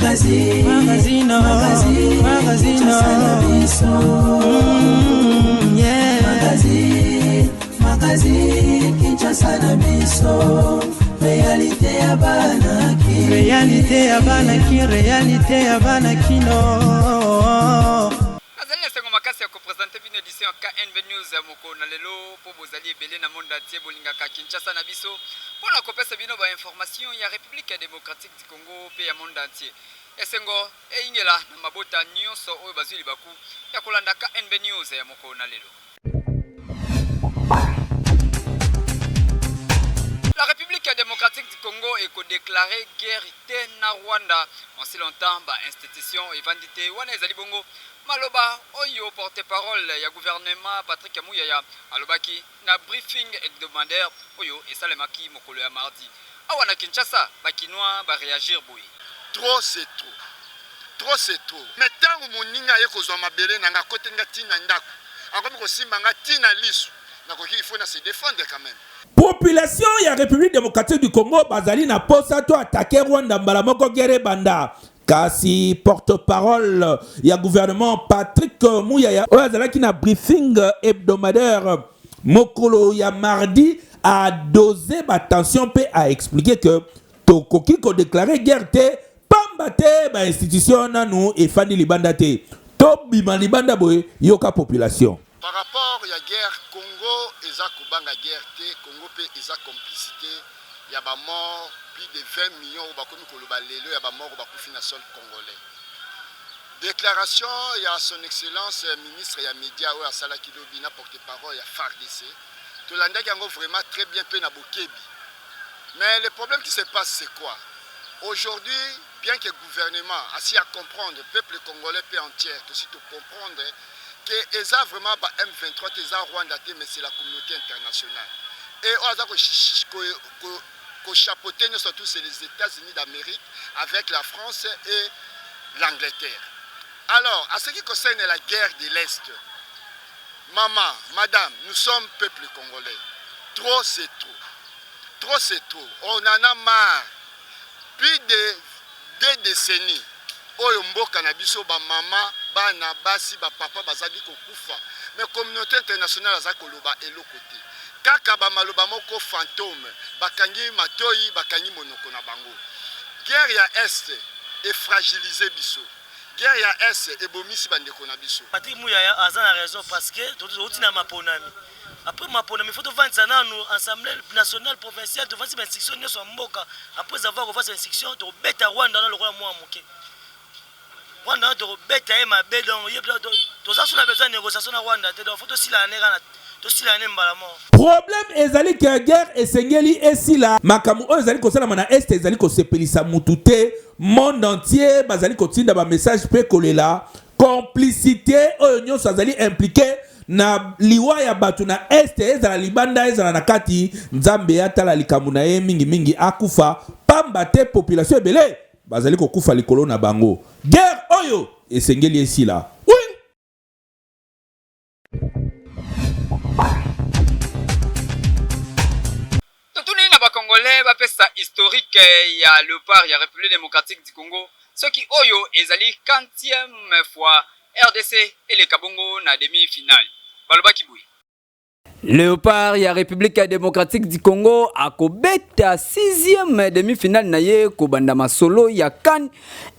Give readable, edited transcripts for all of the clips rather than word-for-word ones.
Magazine, magazine, magazine, magazine, yeah. Magazine, magazine, Kinshasa na biso. Réalité ya bana ki. Réalité ya bana ki, réalité ya bana kino. Nazali na esengo makasi ya kopresente bino edition ya KNB News ya mokolo na lelo mpo bozali ebele na monde entier bolingaka Kinshasa na biso mpo na kopesa bino ba information ya Republique Democratique du Congo mpe ya monde entier. Esengo eyingela na mabota nyonso oyo bazwi libaku ya kolanda KNB News ya mokolo na lelo. La République démocratique du Congo eko déclarer guerre te na Rwanda aussi longtemps ba institution evandi te. Wana ezali bongo maloba oyo porte-parole ya gouvernement Patrick Muyaya alobaki na briefing hebdomadaire oyo esalemaki mokolo ya mardi. Awa na Kinshasa, ba Kinois ba reagir boye. Trop c'est trop. Trop c'est trop. Mais tango moninga aye kozwa mabele na nga akoteli nga ti na ndaku, akomi kosimba nga ti na lisu, nakoki il faut na se defendre quand meme. Population ya Republique democratique du Congo bazali na posa to attaquer Rwanda mbala moko guerre ebanda. Kasi porte-parole ya gouvernement Patrick Muyaya oyo azalaki na briefing hebdomadaire mokolo ya mardi a dose ba tension mpe a expliquer que tokoki ko declarer guerre te pamba te ba institution nanu efandi libanda te. Tobima libanda boye yoka population. Par rapport ya guerre Congo eza kobanga guerre te Congo pe eza complice te ya ba mort plus de 20 millions oyo bakomi koloba lelo ya ba mort oyo bakufi na sol congolais. Declaration ya son excellence ministre ya media oyo asalaki lobi na porte parole ya FARDC tolandaki yango vraiment très bien pe na bokebi mais le problème qui se passe c'est quoi aujourd'hui bien que gouvernement asi a comprendre peuple congolais pe entière tosi to comprendre que eza vraiment ba M23 te eza Rwanda te mais c'est la communauté internationale et oyo aza ko ko ko chapeauter nionso tout c'est les Etats-Unis d'Amérique avec la France et l'Angleterre alors à ce qui concerne la guerre de l'Est maman madame nous sommes peuple congolais trop c'est trop trop c'est trop on en a marre plus de deux décennies oyo mboka na biso ba mama bana basi ba papa bazali kokufa mais communauté internationale aza koloba eloko te kaka ba maloba moko fantome bakangi matoyi bakangi monoko na bango guerre ya est e fragiliser biso guerre ya est ebomisi ba ndeko na biso. Patrick Muyaya aza na raison parce que towuti na maponami après maponami faut tovandisa nanu assemblée nationale provinciale tovandisi ba instruction nyonso ya mboka après avoir kovandisa instruction tokobeta Rwanda wana lokola mwa moke Rwanda wana tokobeta ye mabe donc ye toza so na besoin ya négociation na Rwanda te donc faut tosilana ne kaka tosilana ne mbala moko. Problème ezali que guerre esengeli esila. Makambo oyo ezali kosalama na Est ezali kosepelisa mutu te. Monde entier bazali kotinda ba message pe kolela complicite oyo nyonso azali implique na liwa ya bato na Est, ezala libanda ezala na kati. Nzambe atala likambo na ye mingi mingi akufa pamba te population ebele bazali kokufa likolo na bango. Guerre oyo esengeli esila. Oui. Totuni na ba Congolais bapesa historique ya Leopard ya Republique democratique du Congo soki oyo ezali quantième fois rdc eleka bongo na demi-finale. Balobaki boye. Leopard ya Republique democratique du Congo akobeta 6e demi-finale na ye kobanda masolo ya CAN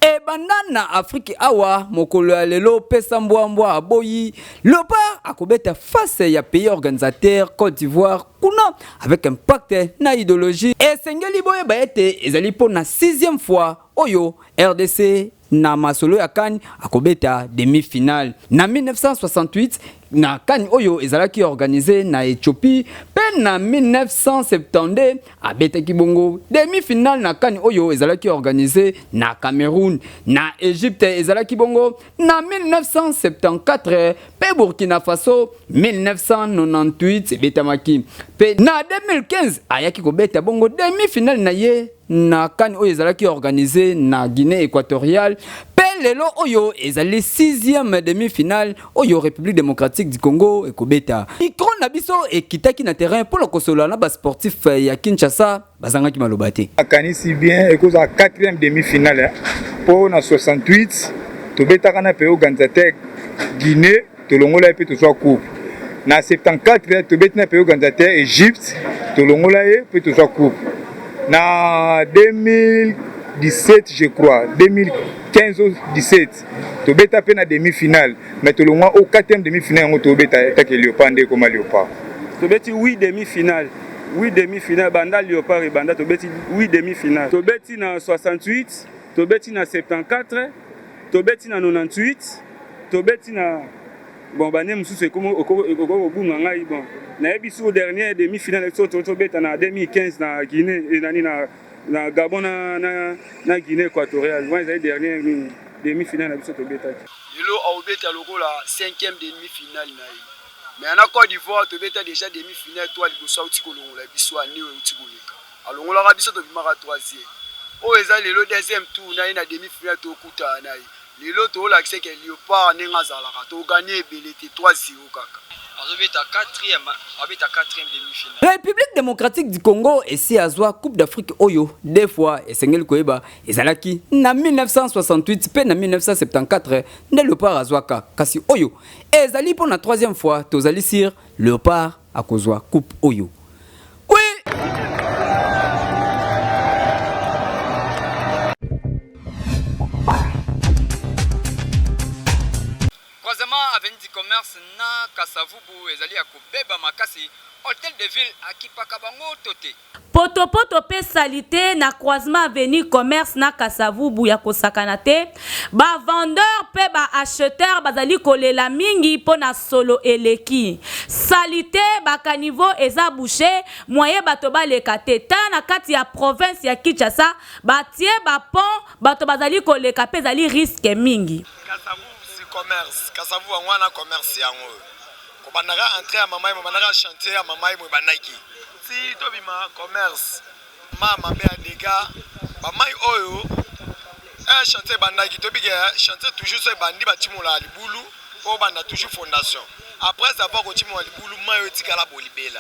ebanda na Afrique awa mokolo ya lelo pesa mbwa mbwa aboyi Leopard akobeta face ya pays organisateur Cote d'Ivoire kuna avec impact na idéologie esengeli boyeba ete ezali mpo na 6e fois oyo RDC Na masolo ya CAN, akobeta demi-finale na 1968 na CAN oyo ezalaki organise na Ethiopie mpe na 1972 abetaki bongo demi-finale na CAN oyo ezalaki organise na Cameroun. Na Egypte ezalaki bongo na 1974 mpe Burkina Faso 1998 ebetamaki mpe na 2015 ayaki kobeta bongo demi-finale na ye na CAN oyo ezalaki organise na Guinee Equatoriale mpe lelo oyo ezali 6e demi-finale oyo République démocratique du Congo ekobeta. Micro na biso ekitaki na terrain mpo na kosolola na ba sportifs ya Kinshasa bazangaki maloba te. Nakanisi bien ekozala 4e demi-finale. Mpo na 68 tobetaka na pays organisateur Guinée, tolongola ye mpe tozwa coupe. Na 74 tobeti na pays organisateur Egypte, tolongola ye mpe tozwa coupe. Na 2017 je crois, 2015 ou 17 tobeta mpe na demi-finale, mais tolongwa au quatrième demi-finale yango tobeta etake Léopard nde ekoma Léopard. Tobeti 8 demi-finale, 8 demi-finale banda Léopard ebanda, tobeti 8 demi-finale. Tobeti na 68, tobeti na 74, tobeti na 98, tobeti na bon bane mosusu ekoki kobunga ngai. Bon, nayebi sur dernier demi-finale so tobeta na 2015 na Guinée, nani, na Gabon na Guinée équatoriale. Wana ezali dernier demi-finale na biso tobetaki. Lelo aobeta lokola cinquième demi-finale na ye, mais na Côte d'Ivoire tobeta déjà demi-finale to liboso auti kolongola biso. Ane oyo euti koleka alongolaka biso, tobimaka troisième. Oyo eza lelo deuxième tour na ye na demi-finale. Tokutana na ye lelo, toolakisa ke Léopard ndenge azalaka. Togagner ebele te, 3-0 kaka. Azobeta quatrième, abeta quatrième demi-finale. République démocratique du Congo esi azwa Coupe d'Afrique oyo deux fois. Esengeli koyeba, ezalaki na 1968 mpe na 1974 nde Léopard azwaka, kasi oyo ezali mpo na troisième fois. Tozali sûr Léopard akozwa coupe oyo, oui. Croisement avenue du Commerce na Kasavubu ezali ya kobeba makasi. Hôtel de ville akipaka bango to te? Potopoto mpe saleté na croisement avenue Commerce na Kasavubu ya kosakana te. Bavendeur mpe baacheteur bazali kolela mingi mpo na solo eleki, saleté, bacaniveau eza bouché, moyen bato baleka te. Tala, na kati ya province ya Kinshasa batie bapont, bato bazali koleka mpe ezali risque mingi. Kasavubu si commerce, Kasavubu yango wana commerce yango oyo kobandaka entrée ya Mama Yemo, bandaka chantier ya Mama Yemo ebandaki ti tobima commerce. Ma mabe ya dégâts bamai oyo, chantier ebandaki, toyebi ke chantier toujours so ebandi batimola libulu mpo banda toujours fondation. Après avoir kotimola libulu, mai oyo etikala bolibela,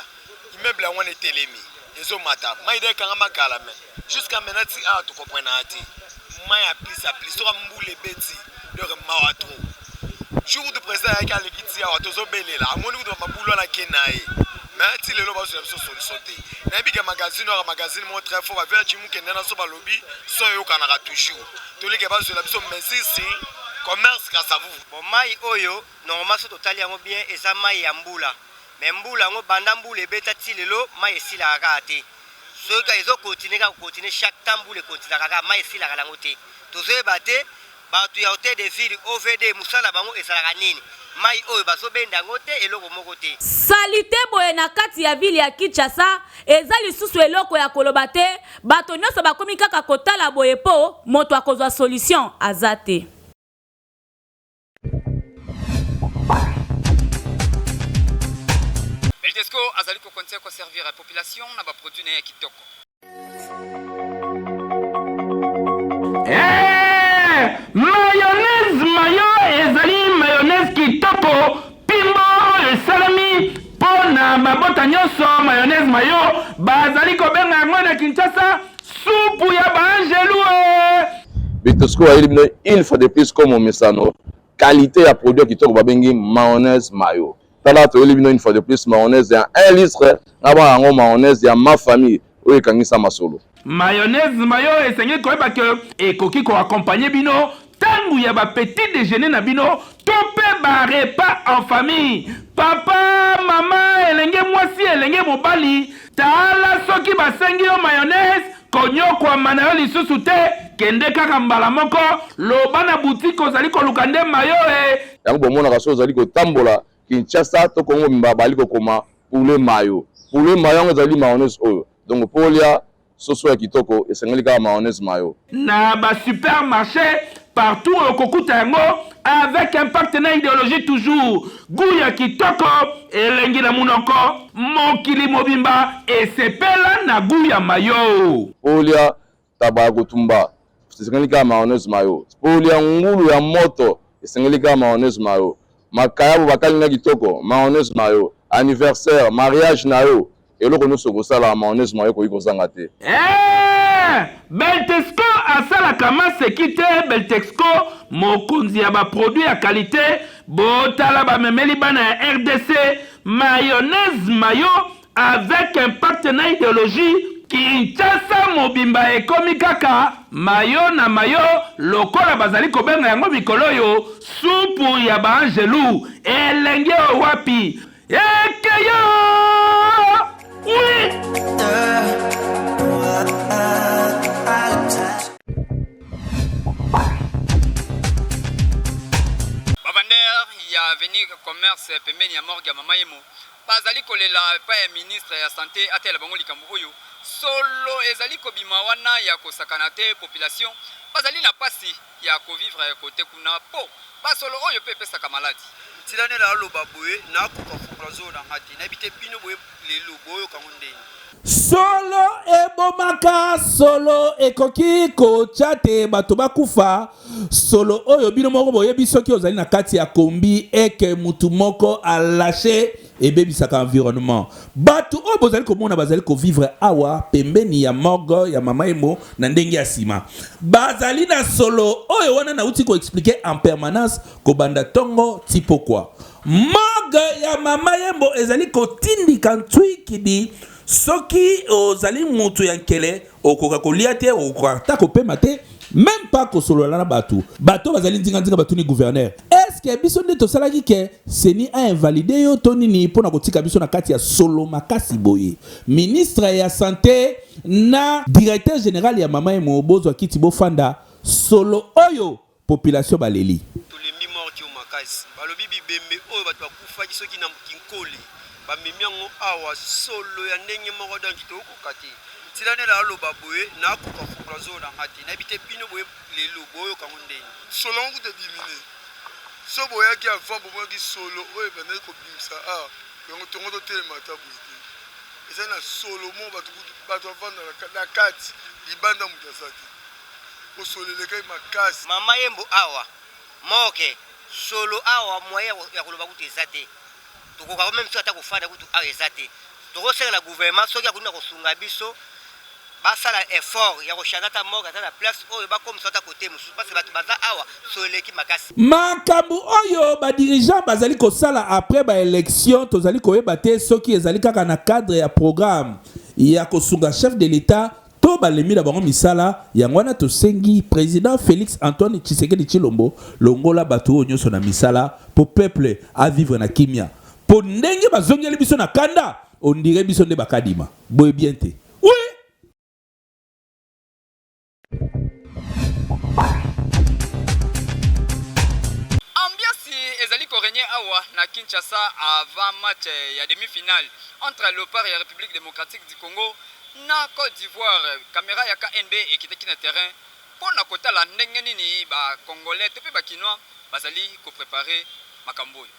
immeuble yango wana etelemi, ezomata mai de ekangama kala. Mais jusqu'à maintenant ti awa tokomprenaka te. Mai ya plus ya plus, soka mbula ebeti, donc mawa trop. Jour du président ayaki, aleki ti awa, tozobelela, amoni kutu bamabulu wana ke na ye, mais ti lelo bazwela biso solution te. Nayebi ke magazine oyo, magazine moko très fort, bavillage mokende na so balobi so eyokanaka toujours, tolike bazwela biso mesure sur commerce Kasavubu. Bon, mai oyo normalement so totali yango bien, eza mai ya mbula, mais mbula yango, banda mbula ebeta ti lelo, mai esilaka kaka te. Soki ezokontinue kaka kokontinue, chaque temps mbula ekontinaka kaka, mai esilaka nango te. Tozoyeba te bato ya hôtel de ville, OVD, mosala bango ezalaka nini? Mai oyo bazobenda yango te, eloko moko te. Saleté boye na kati ya ville ya Kinshasa eza lisusu eloko ya koloba te. Bato nyonso bakomi kaka kotala boye mpo moto akozwa solution aza te. Beltesco azali kokontinue koservir ya population na baproduit na ye ya kitoko. Eh, mayonnaise mayo ezali mayonnaise kitoko pimbo oyo esalemi mpo na mabota nyonso. Mayonnaise mayo bazali kobenga yango na Kinshasa supu ya baangelu e. Bitosco ayeli bino une fois de plus, comme omesano, qualité ya produit ya kitoko babengi mayonnaise mayo. Tala, toyeli bino une fois de plus mayonnaise ya 1 litre na bana yango, mayonnaise ya ma famille oyo ekangisa masolo. Mayonnaise mayo esengeli koyeba ke ekoki koaccompagner bino ntango ya bapetit déjeuner na bino to mpe barepas en famille. Papa, mama, elenge mwasi, elenge mobali, tala, soki basengi yo mayonnaise, konyokwama na yo lisusu te. Kende kaka mbala moko, loba na boutique ozali koluka nde mayo e. Yango bomonaka soki ozali kotambola Kinshasa to Kongo mobimba, bali kokoma poulet mayo, poulet mayo. Yango ezali mayonnaise oyo. Donc mpo olia soso ya kitoko, esengeli kaka mayonnaise mayo. Na basupermarché partout okokuta yango, avec impact na idéologie, toujours goût ya kitoko, elengi na munoko. Mokili mobimba esepela na goût ya mayo. Mpo olia taba ya kotumba, esengeli kaka mayonnaise mayo. Mpo olia ngulu ya moto, esengeli kaka mayonnaise mayo. Makayabo bakalinga kitoko, mayonnaise mayo. Anniversaire, mariage na yo, eloko nyonso okosala, mayonnaise mayo ekoki kozanga te. Eh, Beltesco asalaka. Basalaka maseki te Beltexco mokonzi ya ba produits ya qualite botala bamemeli bana ya rdc mayonnaise mayo avec impact na ideologie Kinshasa mobimba ekomi kaka mayo na mayo lokola bazali kobenga yango mikolo oyo supu ya ba angelu elengi oyo wapi ekeyo oui Bavandeur ya avenue commerce pembeni ya morgue ya mama Yemo bazali kolela epai ya ministre ya sante atayela bango likambo oyo. Solo ezali kobima wana ya kosakana te, population bazali na pasi ya ko vivre cote kuna po ba solo oyo pe epesaka maladi. Ntila nde naloba boye nakoka kofungola zolo na nga te nayebi te bino boye lelo boyoka ngo ndenge. Solo ebomaka, solo ekoki kotya te bato bakufa. Solo oyo bino moko boyebi soki ozali na kati ya kombi eke mutu moko a lache ebebisaka environnement. Bato oyo bozali komona bazali ko vivre awa pembeni ya morgue ya mama Emo na ndenge ya sima bazali na solo oyo wana nauti ko expliquer en permanence kobanda tongo ti pokwa. Morgue ya mama Yembo ezali kotindika ntwikidi soki ozali mutu ya nkele okoka kolia te, okoka ata kopema te, meme pas kosolola na batu. Bato bazali nzinga nzinga batuni gouverneur, est-ce que biso nde tosalaki ke CENI a invalider yo to nini pona kotika biso na kati ya solo makasi boye? Ministre ya sante na directeur general ya mama Yemo bozwa kiti bofanda, solo oyo population baleli. Tolembi morte oyo makasi. Balobi bibembe oyo batu bakufaki soki na kinkole bamemi yango awa solo ya ndenge moko donc tokokoka te. Ntila nde naloba boye nakoka kofungola zolo na nga te nayebi te bino boye lelo boyoka yango ndenge. Solo yango kutu ebimi ne soki boyaki avant bomonaki solo oyo ebandaki kobimisa awa yango tongo totelema ata boye te ezali na solo moko batu kutu batu bavanda na kati libanda mutu aza te. Bosolo elekaki makasi. Maman yembo awa morgue solo awa moyen ya koloba kutu eza te tokoka meme soki ata kofanda kutu awa eza te tokosenga na gouvernement soki akoki na kosunga biso basala effort ya ko changer ata morgue ata na place oyo bakomisa ata kote mosusu parce que bato baza awa solo eleki makasi. Makambo oyo ba dirigeants bazali kosala après ba elections tozali koyeba te soki ezali kaka na cadre ya programme ya kosunga chef de l'Etat to balembi na bango misala, yango wana tosengi president Felix Antoine Tshisekedi Tshilombo longola bato oyo nyonso na misala po peuple a vivre na kimia, po ndenge bazongeli biso na kanda on dirait biso nde bakadima, boye bien te. Oui! Ambiance ezali ko regner awa na Kinshasa avant match ya demi-finale entre Leopards ya Republique democratique du Congo Na Cote d'Ivoire, camera ya KNB ekitaki na terrain mpo na kotala ndenge nini ba Congolais to mpe ba Kinois bazali ko preparer makambo oyo.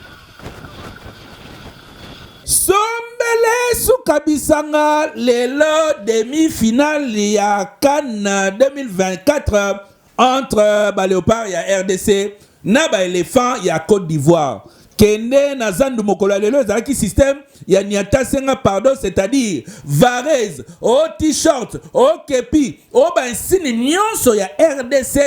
Sombele suka bisanga lelo demi finale ya CAN 2024 entre ba leopards ya rdc na ba elephants ya Cote d'Ivoire. Kende na zandu mokolo ya lelo ezalaki système ya niata senga pardon, c'est-à-dire varese o t-shirt o kepi o ba insigne nyonso ya rdc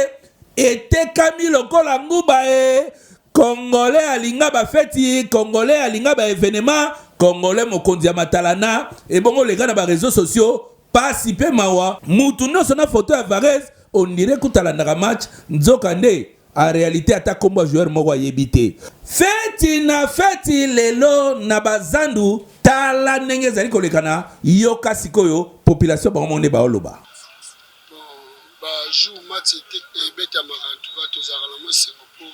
etekami lokola nguba e Congolais alinga ba feti, Congolais alinga ba evenement, Congolais mokonzi ya matalana ebongo leka na ba réseaux sociaux Pasi pe mawa, mutu nionso na photo ya Varese on dirait kutu alandaka match, nzoka nde en realite ata kombo ya joueur moko ayebi te. Feti na feti lelo na ba zandu, tala ndenge ezali kolekana, yoka sikoyo population bango moko nde baoloba. Bon ba jour match ebetamaka en tout cas tozalaka na mwa esengo po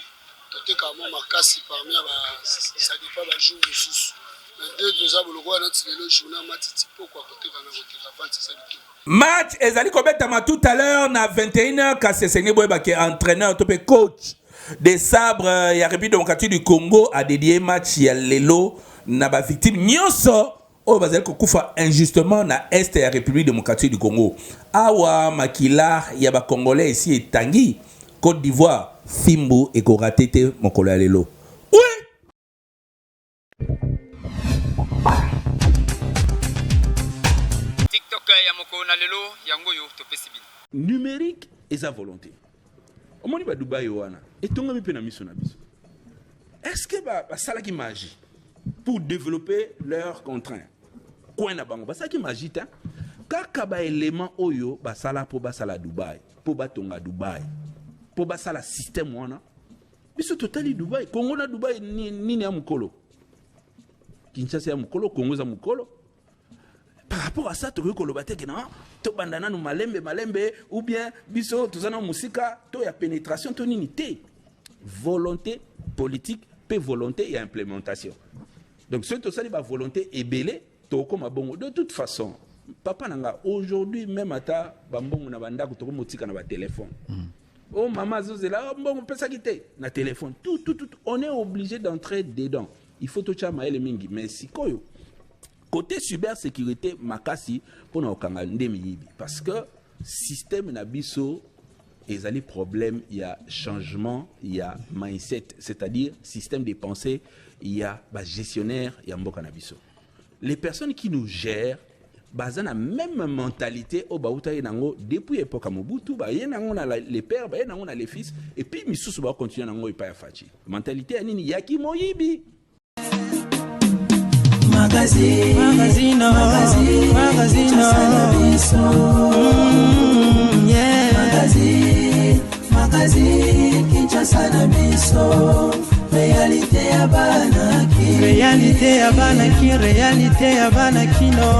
totekaka mwa makasi parmi ya ba ça dépend ba jour mosusu mais nde toza lokola neti lelo journée ya match ti pokwa koteka na koteka vente eza kitoko. Match ezali kobetama tout à l'heure na 21 heures kasi esengeli boyeba ke entraîneur to pe coach des sabres ya République démocratique du Congo a dédié match ya lelo na ba victimes nyonso oyo bazali kokufa injustement na est ya Republique democratique du Congo. Awa makila ya ba congolais esi etangi, Cote d'Ivoire fimbu eko rater te mokolo ya lelo. Oui! TikTok ya mokolo na lelo yango oyo topesi bino. Numerique eza volonté. Omoni ba Dubaï wana etongami mpe na miso na biso. Est-ce que basalaki ba magie pour développer leur contraint? Coin na bango basalaki magie te. Kaka ba élément oyo basala mpo basala Dubaï, mpo batonga Dubaï, mpo basala système wana. Biso totali Dubaï, Congo na Dubaï nini ya mokolo? Kinshasa ya mokolo, Congo eza mokolo. Par rapport à ça, tokoki koloba te ke non, tobanda nanu malembe malembe, ou bien biso toza na mosika to ya pénétration to nini te. Volonté politique mpe volonté ya implémentation. Donc soki tosali ba volonté ebele, tokokoma bongo. De toute façon, papa na nga, aujourd'hui même ata bambongo na bandako tokomotika na batelefone. Oh mama azozela, oh, mbongo opesaki te na téléphone, tout, tout, tout, on est obligé d'entrer dedans. Il faut totya mayele mingi. Mais sikoyo côté cybersécurité makasi mpona kokanga nde miyibi, parce que système na biso ezali problème ya changement ya mindset, c'est-à-dire système de pensée ya bagestionnaire ya mboka na biso. Les personnes qui nous gèrent baza na même mentalité oyo bautaki nango depuis époque ya Mobutu, baye nango na les pères, baye nango na les fils, et puis misusu bakontinue nango epai ya Fatshi. Mentalité ya nini? Yaki moyibi. Magazine, magazine, magazine, magazine, yeah. Magazine, magazine, Kinshasa na biso, réalité ya bana ki, réalité ya bana ki, réalité ya bana kino.